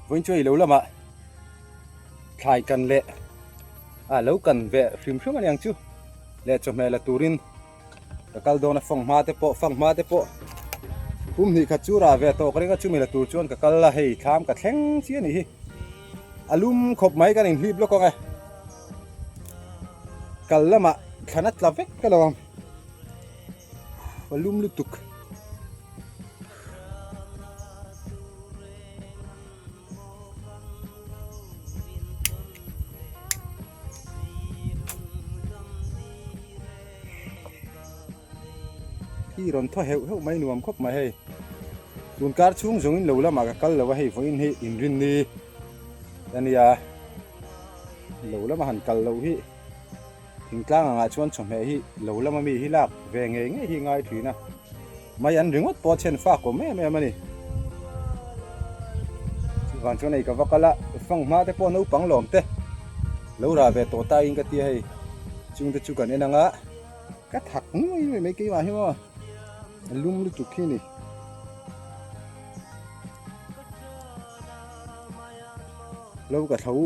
Vawiin chu ei lo lamah thlai kan leh a lo kan ve hrim hrim aniang chu leh chawhmeh la turin ka kal dawn a fang hma te pawh fang hma te pawh pum hnih khat chu rah ve tawh ka ring a chumi la tur chuan ka kal a hei thlam ka thleng chiah a nih hi a lum khawp mai kan inhlip lawk ang e kal lamah thlan a tla vek ka lo ang a lum lutuk. Hi rawn thaw heuh heuh mai nuam khawp mai hei. Tun kar chhung zawngin lo lamah ka kal lo a hei vawiin hi inrinni a nia. Lo lama han kal loh hi thingtlang angah chuan chawhmeh hi lo lama mi hi lak ve ngei ngei hi ngai thin a. Mai an ringawt pawh chhen fak awm em em a ni. Chuvang chuan hei ka va kal a, fang hma te pawh naupang lawm te lo rah ve tawh ta in ka tia hei chungte chu kan en ang a, ka thak nuai nuai mai keimah hi maw a lum lutuk hi a ni. Lo ka thlo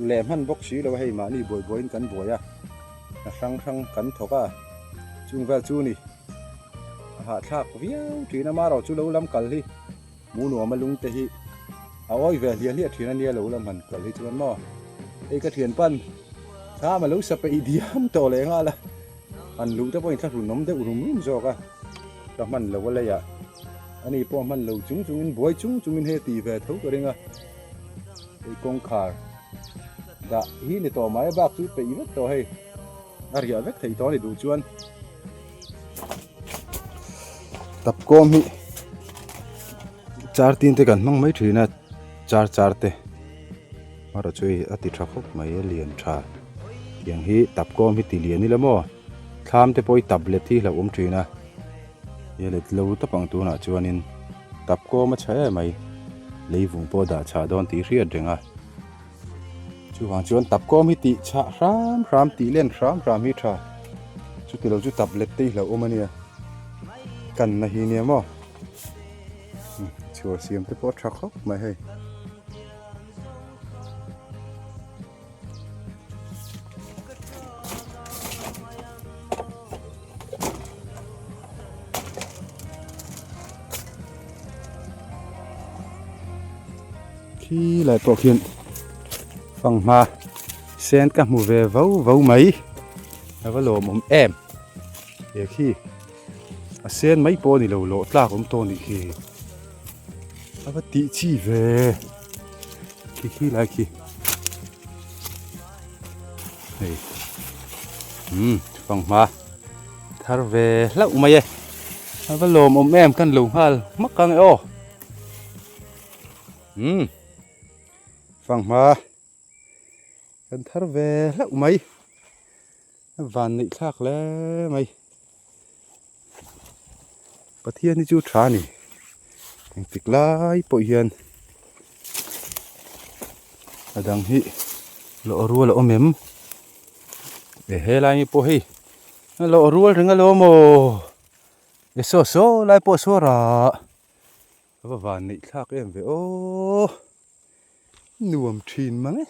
leh hman bawk si lo a hei mahni buai buaiin kan buai a, hna hrang hrang kan thawk a, chung vel chu a ni. A hahthlak viau thin a, marawh chu lo lam kal hi mu nuam a lung te hi a awi ve hliah hliah thin a nia lo lam han kal hi chuan maw hei ka thian pan thlam a lo sa peih diam tawh leh nghal a han luh te pawhin thlahrun awm deuh rum rum zawk a ka hman lo a leiah ani pawh hman lo chung chungin buai chung chungin hei a tih ve tho ka ring a hei kawngkhar dah hi ni tawh mai a bak chu peih vek tawh hei a riah vek theih tawh a ni duh chuan. Tapkawm hi char tin te kan hmang mai thin a char char te erawh chu hei a ti tha khawp mai a lian tha tiang hi tapkawm hi ti lian ila maw thlam te pawh hi tablet hi hlauhawm thin a he let lo tawp ang tunah chuanin tapkawm a chhe em mai leivung pawh dah chhah dawn tih hriat reng a. Chuvang chuan tap kawm hi tih chhah hram hram tih len hram hram hi tha. Chuti lo chu tap let te hi hlauhawm a nia. Kanna hi nia maw. Chhuar siam te pawh a tha khawp mai hei. Khi lai pawh khian fanghma sen ka hmu ve vo vo mai a va lawmawm em he khi a sen mai pawh a ni lo lawh tlak awm tawh a nih khi a va tih chi ve khi khi lai khi hei umm fanghma thar ve hlauh mai e a va lawmawm em kan lo nghal hmak ang e aw. Umm fanghma kan thar ve hlauh mai a van neih thlak hle mai Pathian hi chu tha a ni engtik lai pawh hian a dang hi lawh rual a awm em e helai mi pawh hei a lawh rual reng alawm aw e saw saw lai pawh saw rah. A va van neih thlak em ve aw nuam thin mang e.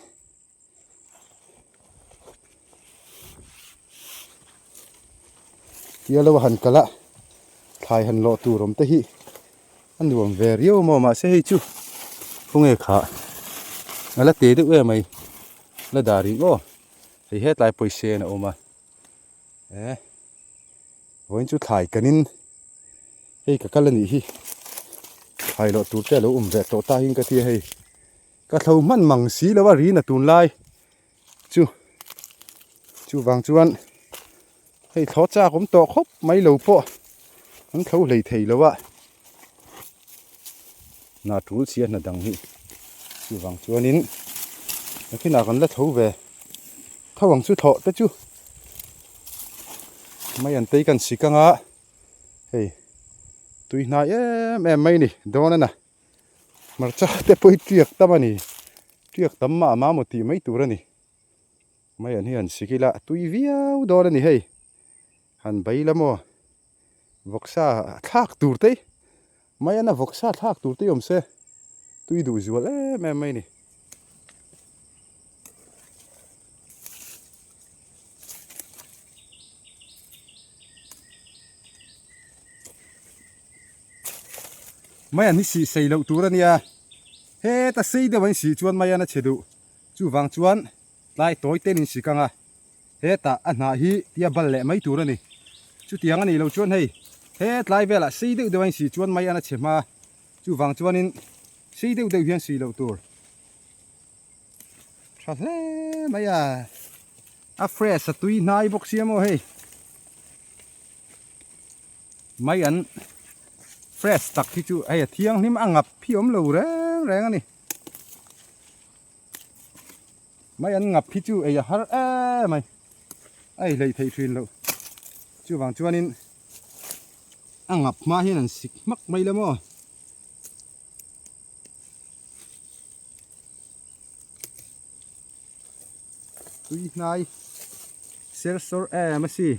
Tia lo a han kal a thlai han lawh tur awm te hi a nuam ve riau maw mahse hei chu khawnge kha a la te deuh em mai la dah rih maw hei hetlai pawisa a awm a e vawiin chu thlai kanin. Hei ka kal a nih hi thlai loh tur te a lo awm ve tawh ta hian ka tia hei ka thlo hman mang si lo a rina tunlai chu chuvang chuan hei thlaw chak awm tawh khawp mai lo pawh an thlo hlei thei lo a hna tul si a hna dang hi chuvang chuanin nakinah kan la tho ve tho ang chu thlawh te chu mai an tei kan sik anga. Hei tui hnai em em mai a ni dawn a na hmarcha te pawh hi tiak tam a ni tiak tam mah mah maw tih mai tur a ni mai an hi han sik ila tui viau dawn a ni hei han bei la maw vawksa thlak tur te mai ana vawksa thlak tur te awm se. Tui duh zual em em mai ni. Mai an hi sih sei loh tur a nia. Heta sei deuh an sih chuan mai an a chhe duh. Chuvang chuan tlai tawi ten in sik ang a. Hetah a hnah hi tia bal leh mai tur a ni. Chutiang a nih loh chuan hei he tlai velah sei deuh deuh a insih chuan mai an a chhe hma. Chuvang chuanin sei deuh deuh hian sih loh tur. Tha hle mai a. A fresh a tui hnai bawk sia maw hei. Mai an fresh tak hi chu hei a thianghlim a ngap hi awm lo reng reng a ni. Mai an ngap hi chu ei a har em mai. A ei hlei theih thin loh. Chuvang chuanin a ngap hma hian an sik hmak mai la maw. Tui hnai ser sawr em a si.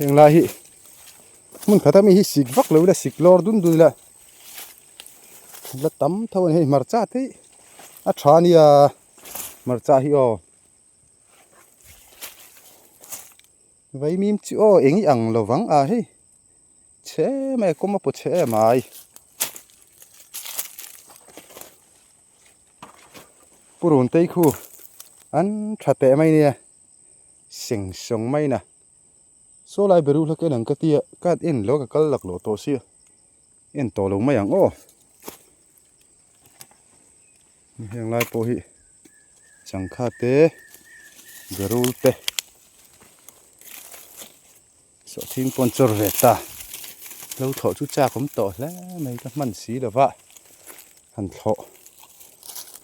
Heng lai hi hmun khat a mi hi sik vak lo ila sik lawr dun dun ila la tam tho a ni hei hmarcha te hi a tha a nia hmarcha hi aw vaimim chu aw eng i ang lo vang a hei chhe em mai a kawm a paw chhe em ai. Purun te khu an tha teh mai nia seng sawng mai na saw lai beru hlak en ang ka tia ka en lo ka kal lak lo tawh sia en tawh lo mai ang aw heng lai pawh hi changkha te berul te Sawhthing pawn chawr ve ta. Lo thlawh chu chak awm tawh hle mai ka hman si lo va. Han thlawh.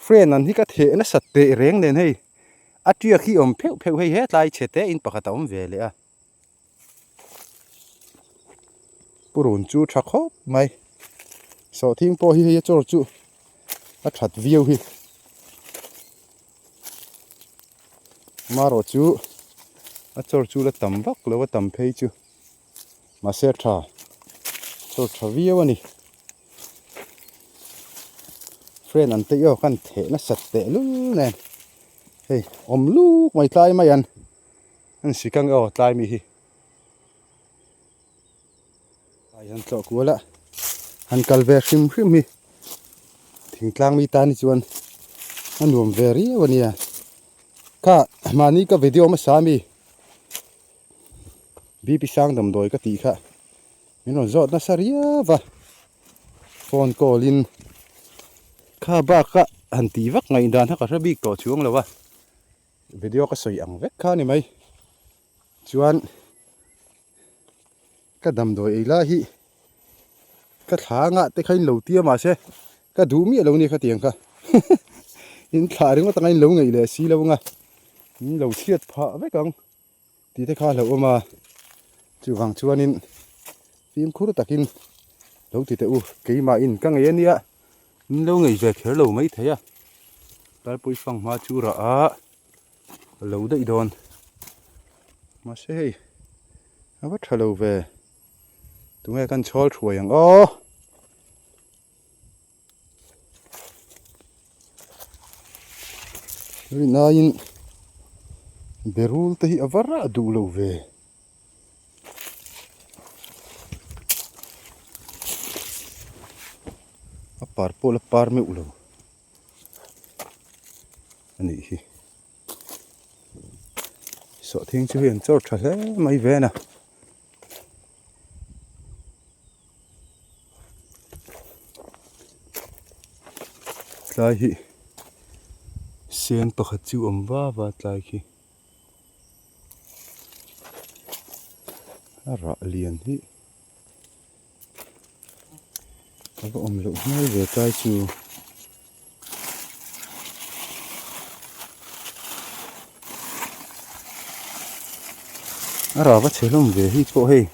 Friend an hi ka theh nasa teh reng nen hei. A tiak hi awm pheuh pheuh hei hetlai chhe te in pakhat a awm ve leh a. Purun chu tha khawp mai. Sawhthing pawh hi hei a chawr chu a that viau hi. Marawh chu a chawr chu la tam vak lo a tam phei chu mahse a tha chawr tha viau a ni friend an te erawh khan theh nasat teh lul nen hei awm luk mai tlai mai an an sik ang aw tlai mi hi ai han tlawh kual a han kal ve hrim hrim hi thingtlang mi tan hi chuan a nuam ve riau a nia kha mahni ka video hmasa ami BP sang damdawi ka tih kha min rawn zawt nasa riau va phone call in kha bak a han tih vak ngaih dan kha ka hre bik tawh chuang lo a video ka sawi ang vek kha a ni mai chuan. Ka damdawi ei lai hi ka thla ngah te kha in lo tia mahse ka duh miah lo nia khatiang kha in thlah ringawt anga in lo ngeih leh si lo anga in lo chhiat phah vek ang tih te kha a hlauhawm a chuvang chuanin fimkhur takin lo ti teh u keimah in ka ngei ania in lo ngei ve kher lo maithei a tarpui fanghma chu rah a. Lo daih dawn. Mahse hei a va tha lo ve. Tunge kan chhawl thuai ang aw. Rinaiin berul te hi a va rah duh lo ve. A par pawh la par meuh lo. A nih hi. Sawhthing chu hei an chawr tha hle mai ven a. Tlai hi Sen pakhat chu awm va va tlai khi. A rah lian hi a va awm loh hmel ve tlai chu. A rah va chhe hlawm ve hi pawh hei.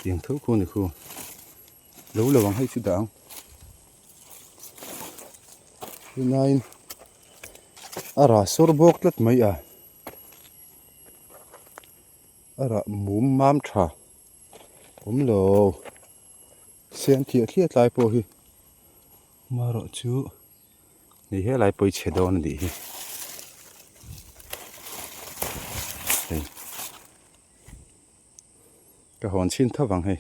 Tiang tho khu a ni khu. Lo lo ang hei chu dah ang. Tunlaiin a rah sawr bawk tlat mai a. A rah mum mam tha awm lo. Sen thliah thliah tlai pawh hi marawh chu ni helai pawh hi chhe dawn a nih hi. Hei ka hawn chhin tho vang hei.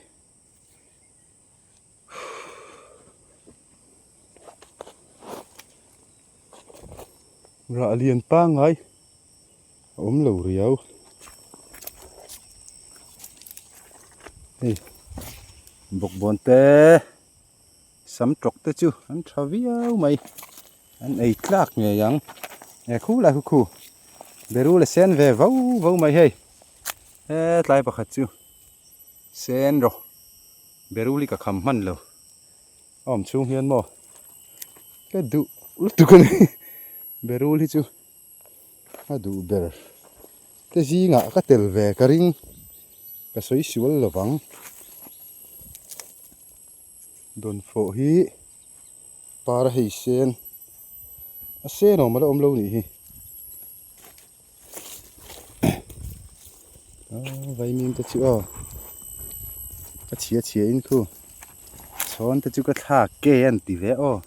Rah lian pangngai a awm lo riau. Hei bawkbawn te sam tawk te chu an tha viau mai an ei tlak ngei ang e khu lai khu khu berul a sen ve vau vau mai hei hetlai pakhat chu. Sen rawh berul hi ka kham hman lo a awm chhung hian maw ka duh lutuk a ni berul hi chu a duh ber te zingah ka tel ve ka ring ka sawi sual lo vang dawnfawh hi par a hei sen a sen awm a la awm lo nih hi. Vaimim te chu aw a chhia chhia in khu chhawn te chu ka thlak ke an ti ve aw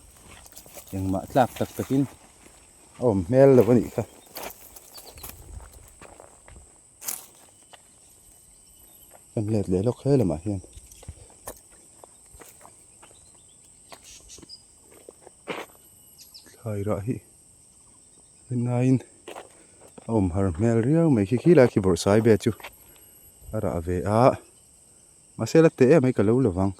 engmah tlak tak tak in a awm hmel lo a nih kha. Kan let leh lawk he lamah hian. Thlai rah hi. Hnain a awm har hmel riau mai khi khi lai khi bawrhsai ve chu a rah ve a mahse la teh em mai ka lo lovang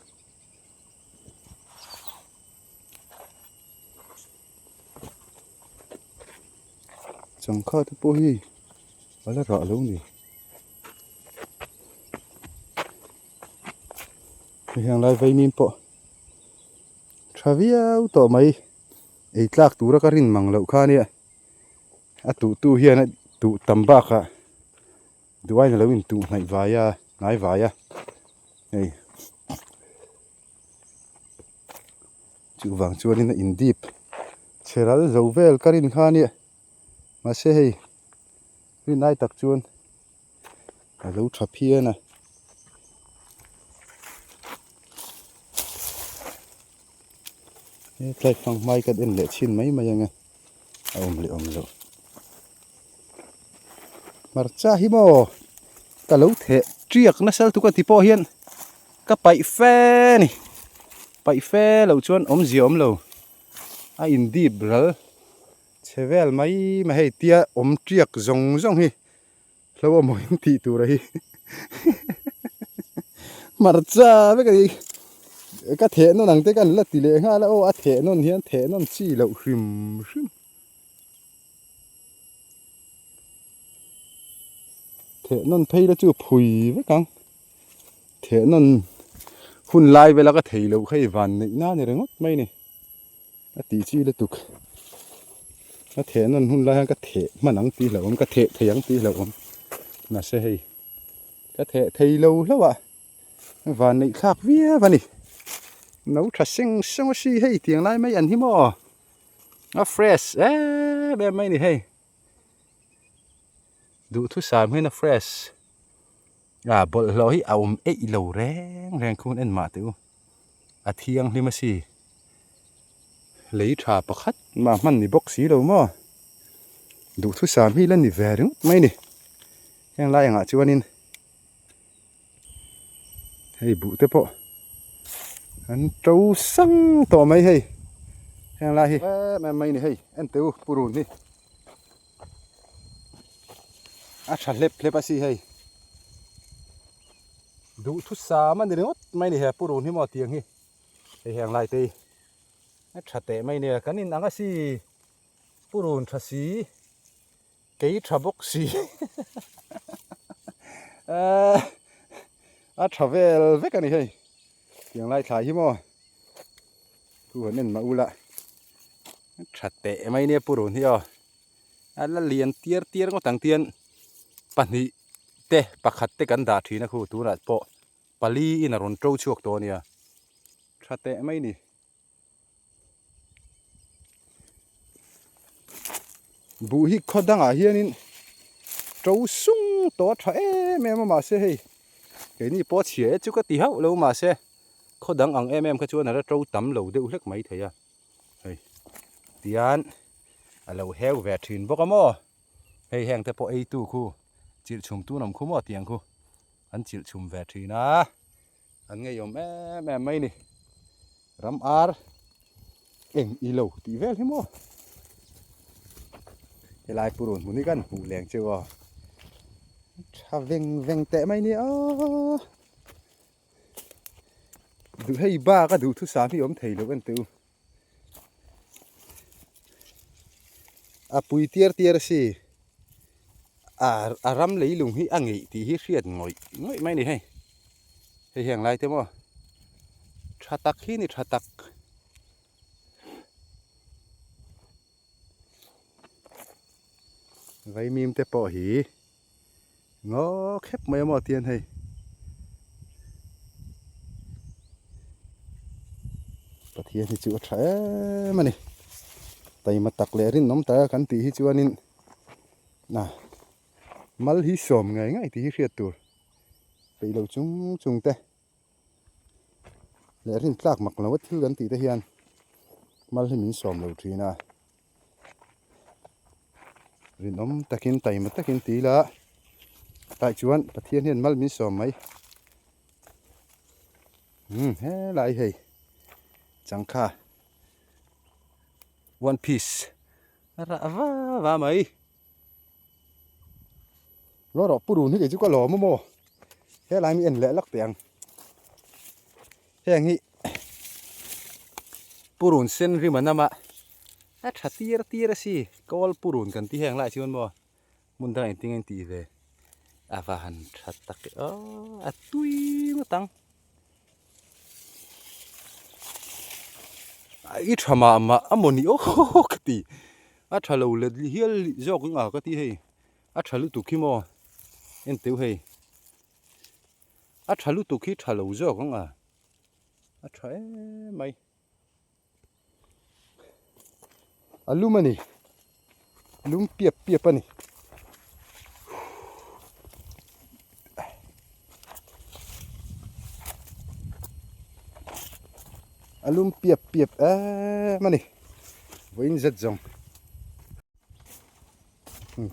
changkha te pawh hi a la rah lo ni hei heng lai vaimim pawh tha viau tawh mai. Ei tlak tura ka rin mang loh kha ania a tuh tu hian a tuh tam bakah duain alo in tuh hnaih vai a hnai vai a hei chuvang chuanin a in dip chhe ral zo vel ka rin kha ania mahse hei rinai tak chuan a lo tha phian a. He tlai fang hmai ka en leh chhin mai mai ang e a awm leh awm loh hmarcha hi maw ka lo theh tiak nasa lutuk a ti pawh hian ka paih fe a ni paih fe loh chuan awmzia awm lo a in dip ral chhe vel mai mai hei tia awm tiak zawng zawng hi Hlo a maw in tih tur a hi hmarcha vek a ni ka theh nawn ang te kan la ti leh nghal a aw a theh nawn hian theh nawn chi loh hrim hrim theh nawn phei la chu phui vek ang theh nawn hun lai vela ka thei loh kha i van neih na ni ringawt mai ni. A tih chi lutuk. A theh nawn hun lai hian ka theh hman ang tih hlauhawm, ka theh thei ang tih hlauhawm. Mahse hei, ka theh thei lo hlauh a, van neih thlak viau a ni. No tha seng seng a si hei tiang lai mai an hi maw. A fresh em em mai ni hei. Duhthusam hian a fresh. A bawlhhlawh hi a awm eih lo reng reng khun en mah teh u. A thianghlim a si. Lei tha pakhat mah hman ni bawk si lo maw. Duhthusam hi la ni ve ringawt mai ni. Heng lai angah chuanin hei buh te pawh an to sang tawh mai hei. Heng lai hi em em mai ni hei en teh u purun hi. A tha hlep hlep a si hei. Duhthusam a ni ringawt mai ni he purun hi maw tiang hi hei heng lai te hi. A tha teh mai nia kan in ang a si purun tha si kei tha bawk si a tha vel vek a ni hei tiang lai thlai hi maw thu han en mah ula tha teh mai nia purun hi aw a la lian tiar tiar ngawt ang tian pahnih te pakhat te kan dah thin a khu tunah pawh pali in a rawn to chhuak tawh a nia tha teh mai ni. Buh hi khaw dangah hianin to sung tawh a tha em em a mahse hei keini pawh a chhia e chu ka ti hauh lo mahse khaw dang ang em em kha chuan a la to tam lo deuh hlek mai thei a hei tian a lo heu ve thin bawk a maw hei heng te pawh eitu khu chilh chhum tun awm khu maw tiang khu an chilh chhum ve thin a. An ngeiawm em em mai ni. Ram ar eng i lo tih vel hi maw. Helai purun hmun hi kan hmuh leng cheu a. Tha veng veng teh mai ni a. Duh hei bak a duhthusam hi awm thei lo en teh u. A pui tiar tiar a si. A ram leilung hi a ngeih tih hi hriat ngawih ngawih mai a ni hei. Hei heng lai te maw tha tak hi ni tha tak. Vaimim te pawh hi ngaw khep mai a maw tian hei. Pathian hi chu a tha em a ni. Taima tak leh rinawm taka kan tih hi chuanin na mal hi sawm ngei ngei tih hi hriat tur peih lo chung chung te leh rintlak mak lo a thil kan tih te hian mal hi min sawm lo thin a. Rinawm takin taima takin ti ila tah chuan Pathian hian mal min sawm mai. Umm helai hei changkha one piece a rah va va mai. Ngaw rawh purun hi kei chu ka lawm a maw helai mi en leh lak teh ang heng hi purun sen rim an awm a a tha tir tir a si kawl purun kan ti heng lai chuan maw hmun dangah engtin nge an tih ve a va han tha tak e aw a tui ngawt ang. I tha mah mah a maw ni aw ka ti a tha lo let hial zawk ang a ka ti hei a tha lutuk hi maw en teuh hei a tha lutuk hi tha lo zawk ang a a tha em mai. A lum a ni lum piap piap a ni. A lum piap piap em a ni vawiin zet zawng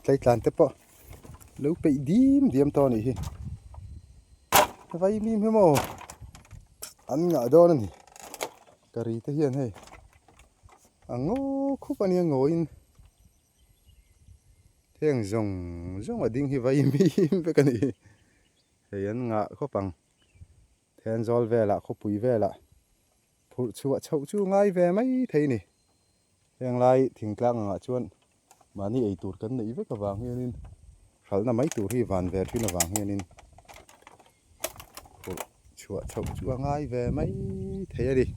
tleitlan te pawh lo peih dim diam tawh a nih hi vaimim hi maw an ngah dawn a ni. Ka ri te hian hei a ngaw khup a nia ngawiin heng zawng zawng a ding hi vai mim vek a ni hei an ngah khawp ang Thenzawl velah khawpui velah phurh chhuah chhoh chu ngai ve mai thei a ni heng lai thingtlang angah chuan mahni ei tur kan neih vek avang hianin hralhna mai tur hi van ve thin avang hianin phurh chhuah chhoh chu a ngai ve mai thei a ni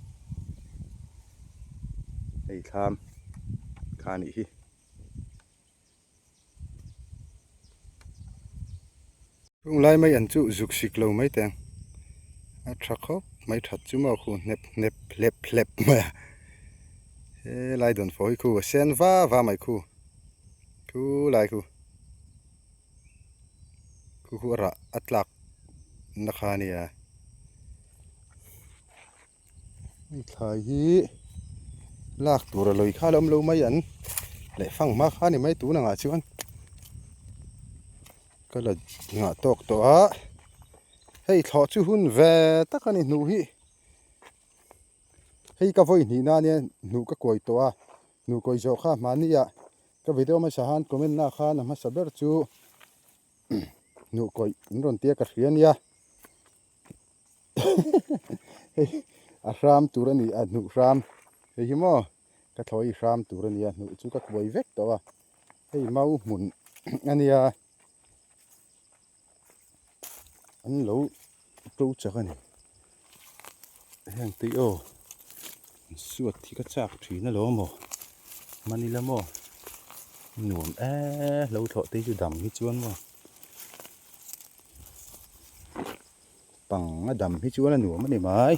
hei thlam kha a nih hi. Chung lai mai an chu zuk sik lo mai teng a tha khawp mai that chu maw khu hnep hnep hlep hlep mai a helai dawn fo hi khu a sen va va mai khu thu lai khu khu khu a rah a tlak na kha a nia Hei thlai hi lak tur a lawi kha la awm lo mai an leh fang hma kha a ni mai tun angah chuan ka la nghah tawk tawh a hei thlawh chu hun ve tak a ni hnuh hi hei ka vawi hnih na ania hnuh ka kuai tawh a hnuh kawi zawh kha hmani ah ka video hmasa khan comment na khan a hmasa ber chu hnuh kawih in rawn tia ka hria ania. Hei a hram tur a ni a hnuh hram. Hei hi maw ka thlawi hram tur a nia hnuh chu ka kuai vek tawh a hei mau hmun a nia an lo to chak a ni heng te hi aw suat hi ka chak thin alawm maw manila maw nuam e lo thlawh te hi chu dam hi chuan maw. Pang a dam hi chuan a nuam a ni mai.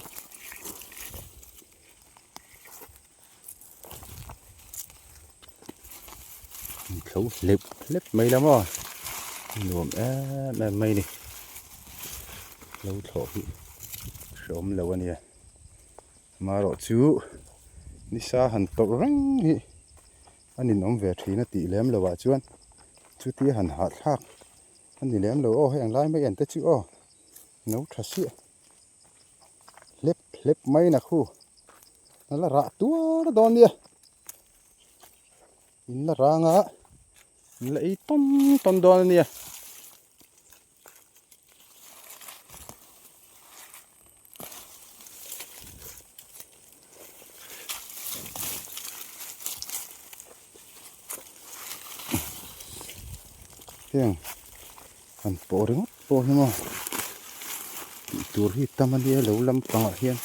Thlo hlep hlep mai la maw nuam em em mai ni. Lo thlawh hi hreawm lo a nia. Amaherawhchu nisa han tawrh reng hi a ninawm ve thin a tih lem loh ah chuan chutia han hahthlak A ni lem lo aw hei ang lai mai en te chu aw no tha siah hlep hlep mai na khu a la rah tuar dawn nia in la rang a in la ei tawn tawn dawn a nia. Heng han pawh ringawt pawh hi maw tih tur hi tam a nia lo lampangah hian.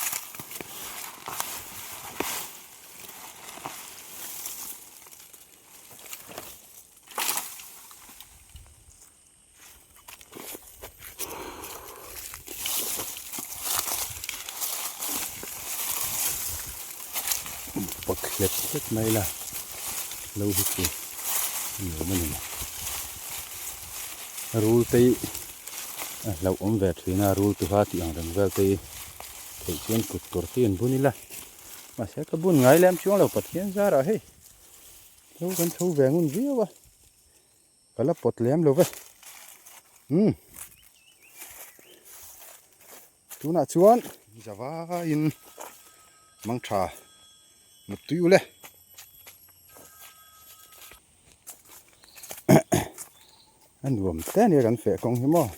Pawt hlep hlep mai la lo hi chu a nuam a ni mai. Rul te hi a hlauhawm ve thin a rul tuha tih ang reng vel te hi theih chuan kut kawr te an bun ila mahse ka bun ngai lem chuang lo Pathian zarah hei lo kan tho ve ngun viau a. Ka la pawt lem lo ve. Umm. Tunah chuan zavaiin mangtha mutui ule. A nuam te ania kan feh kawng hi maw.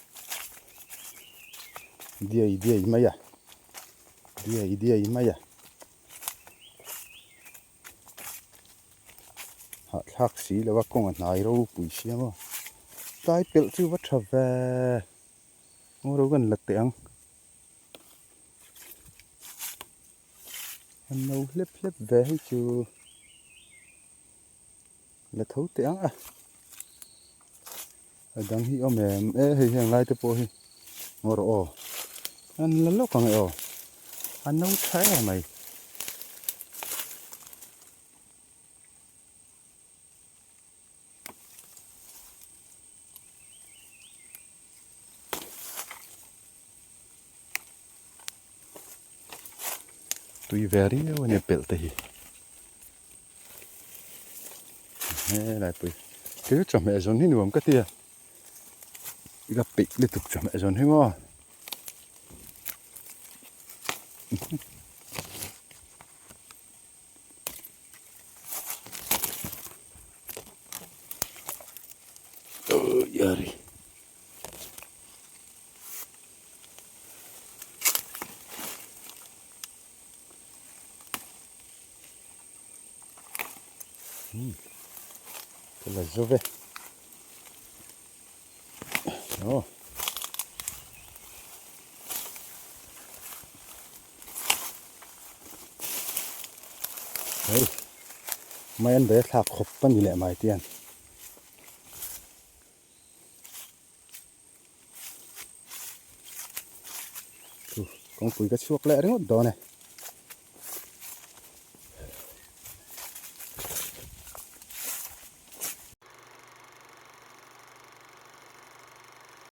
Diai diai mai a. Diai diai mai a. Hahthlak si lo a kawng a hnai ropui sia maw tlai pelh chu va tha ve aw ro kan la teh ang an no hlep hlep ve hei chu la tho teh ang a a dang hi awm em e hei heng lai te pawh hi ngaw rawh aw an la lawk ang e aw a no tha em mai. Tui ve riau a nia pelh te hi helai pui thil chawhmeh zawn hi nuam ka ti a ka peih lutuk chawhmeh zawn hi maw. Ka la zo ve. Aw. Hei mai an be thlak khawp a ni leh mai tian. Kawngpui ka chhuak leh ringawt dawn e.